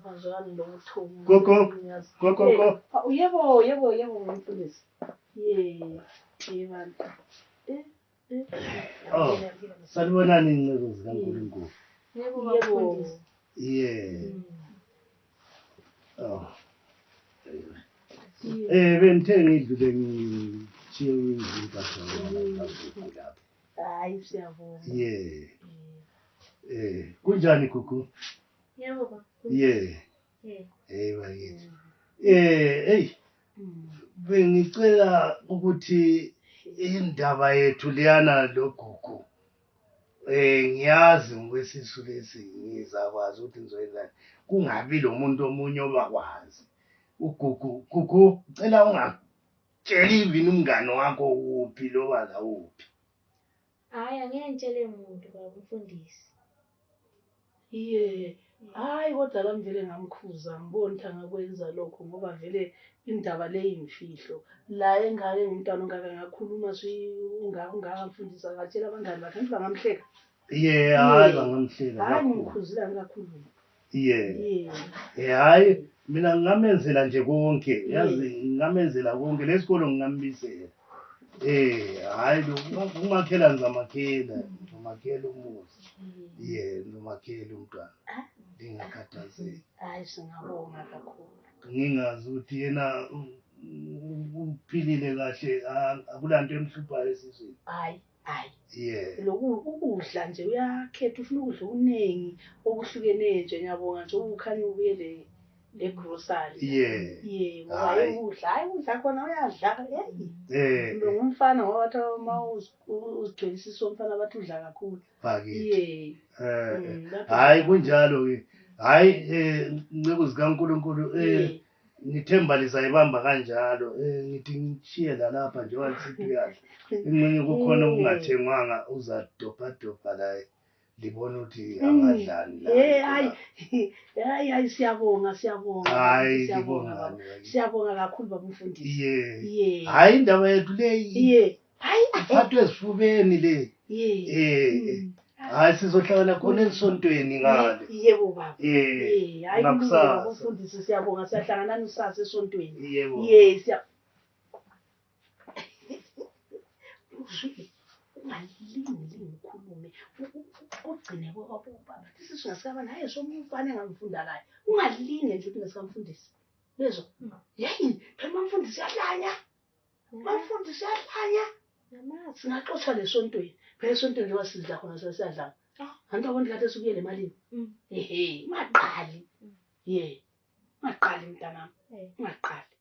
Angizwani lokuthuka. Go. Yebo mfundisi. Yebo. Oh, sanibonani inceku zikaNkulunkulu. Yebo mfundisi. Oh. Bengithe ngidlule ngishiye izinto lapha. Hayi siyabonga. Kunjani Gugu? Yebo baba. Bakithi. Hey. Bengicela ukuthi indaba yethu liyana loGugu. Ngiyazi ngokwesisu lesi ngizakwazi ukuthi ngizoyenzani. Kungabi lo muntu omunye obakwazi. Gugu, ucela ungatsheli ibini umngane wakho uphi lo bala uphi. Hayi angeke ngitshele umuntu baba mfundisi. Hayi kodwa la ngivele ngamkhuza ngibona ukuthi angakwenza lokho ngoba vele indaba le yimfihlo. La engake ngumntwana ongaka ngakhuluma ungakamfundisa ngatshela abangani bakhe ngithi bangamhleka. Hayi bangamhleka. Hayi ngimkhuzile ngikakhuluma. Hayi mina ngamenzela nje konke. Yazi ngamenzela konke lesikolo ngingambisela. Hayi umakhela ngizamakhela, umakhela umuzi. Umakhela umntwana. Ngingakhathazeki. Hayi singabonga kakhulu. Ngingazi ukuthi yena uphilile kahle akulanto emhluphayo esizweni. Hayi. Ukudla nje uyakhetha ufuna ukudla okuningi okuhlukeneye nje ngiyabonga nje ukhanya ubuye le grocery. Ngoba ukudla hayi udla khona uyadla. Ngumfana ngoba wathi uma uzigcwelisisa umfana bathi udla kakhulu. Hayi kunjalo ke. Hayi inceku zikaNkulunkulu ngithemba lizayibamba kanjalo. Ngithi ngishiye lapha nje wasithi uyadla. Enqinye kukhona okungathengwanga uzadobha la libona ukuthi angadlani la. Hayi siyabonga. Hayi ngibonga. Siyabonga kakhulu baba mfundisi. Hayi indaba yethu le. Hayi aphathwe esifubeni le. Hayi sizohlala khona esontweni ngale. Yebo baba. Hayi baba mfundisi siyabonga siyahlangana kusasa esontweni. Siya ungalingi ukhulume ugcine kwababa isisu ngasikaba naye somfana engamfunda laye ungalinge nje ukuthi ngesikamfundisi bezwa phela umfundisi yahlanya namazi singaxoxa lesontweni phela esontweni njengoba sidla khona siyadlanga antu abantu kade sukuyele emalini ungaqali mntanami ungaqali